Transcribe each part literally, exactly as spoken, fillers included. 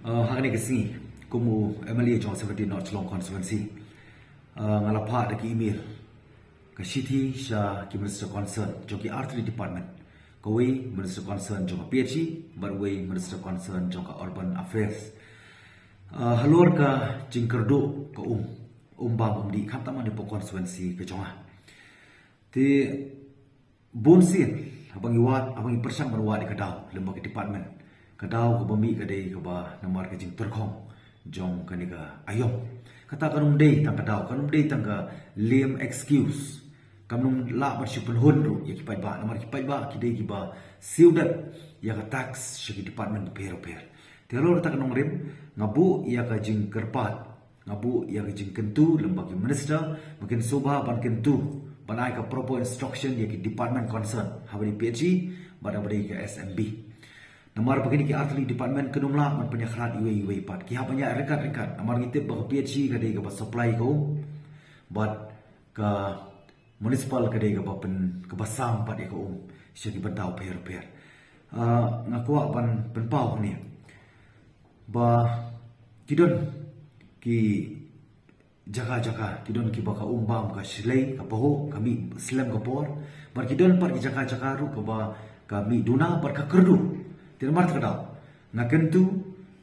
Uh, ha kane ka sngi, kum u M L A jong seventeen North Shillong constituency, uh, nga la phah da ki email ka shithi sha ki minister concern jong ki artylli department. Kawei minister concern jong ka P H E, bad uwei minister concern jong ka urban affairs. Uh, halor ka jingkyrduh ka um, um bam um dih, khamtam ha kane ka constituency ka jong nga. Te bun sien, haba ngi wad, haba ngi pyrshang ban wad ïa ka daw lyngba ki department, ka daw kaba mih ka dei kaba namar ka jingtyrkhong jong kane ka aïom. Kata kam dei tang ka daw, kam dei tang ka lame excuse. Kam lah ban shu pynhun ruh ïa ki paidbah, namar ki paidbah ki dei kiba siew dep ïa ka tax sha ki department bapher bapher. Te halor kata ka nongrim, nga buh ïa ka jingkyrpad, nga buh ïa ka jingkyntu lyngba ki minister ba kin sngewbha ban kyntu, ban ai ka proper instruction ïa ki department concern, haba dei P H E bad haba dei ka S M B. Namar ba kine ki artylli department kim lah ban pynïakhlad iwei iwei pat, ki hap ban ïaid ryngkat ryngkat. Namar ngi tip ba ka P H E ka dei kaba supply ka um, bad ka municipal ka dei kaba pyn, kaba sam pat ïa ka um sha ki bynta bapher bapher. Ah, nga kwah ban pynpaw hangne ba ki don ki jaka jaka, ki don kiba ka um bam ka shlei, ka pahuh, ka mih slem ka por. Bad ki don pat ki jaka jaka ruh kaba ka mih duna bad ka kyrduh. Te namar kata ka daw nga kyntu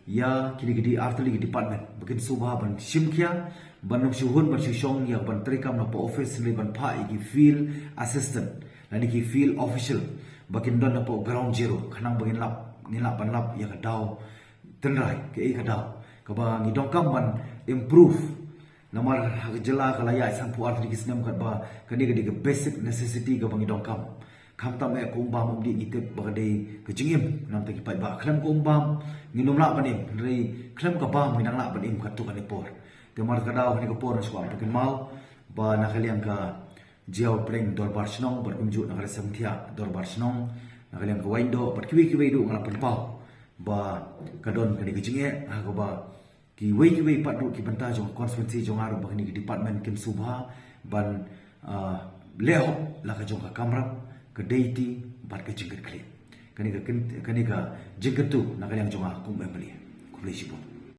ïa kine ki artylli ki department ba kin sngewbha ban shim khia, ban nym shu hun ban shu shong ïa ka ban treikam na poh office, lane ban phah ïa ki field assistant lane ki field official ba kin don na poh ground zero, khnang ba ngin lap, ngin lah ban lap ïa ka daw tynrai, kaei ka daw kaba ngi donkam ban improve. Namar ha ka jylla ka la ïaid sanphew artylli ki snem, katba kane ka dei ka basic necessity kaba ngi donkam. Khamtam eh ka um bam um dih, ngi tip ba ka dei ka jingim namar ki paidbah. Khlem ka um bam ngin nym lah ban im, hynrei khlem ka bam ngin nang lah ban im katto katne por. Te namar kata ka daw ha kane ka por nga sngewbha ban pynpaw ba na ka liang ka Jaiaw Pdeng Dorbar Shnong bad kumjuh na ka Rysem Thiah Dorbar Shnong, na ka liang ka Waindoh bad kiwei kiwei ruh nga la pynpaw ba ka don kane ka jingeh, ha kaba kiwei kiwei pat ruh ki bynta jong ka constituency jong nga ruh ba kine ki department kin sngewbha ban, ah, leh hok la ka jong ka kamram, ka deiti bad ka jingkitkhlieh. Kane ka kin, kane ka jingkyntu na ka liang jong nga kum M L A. Khublei shibun.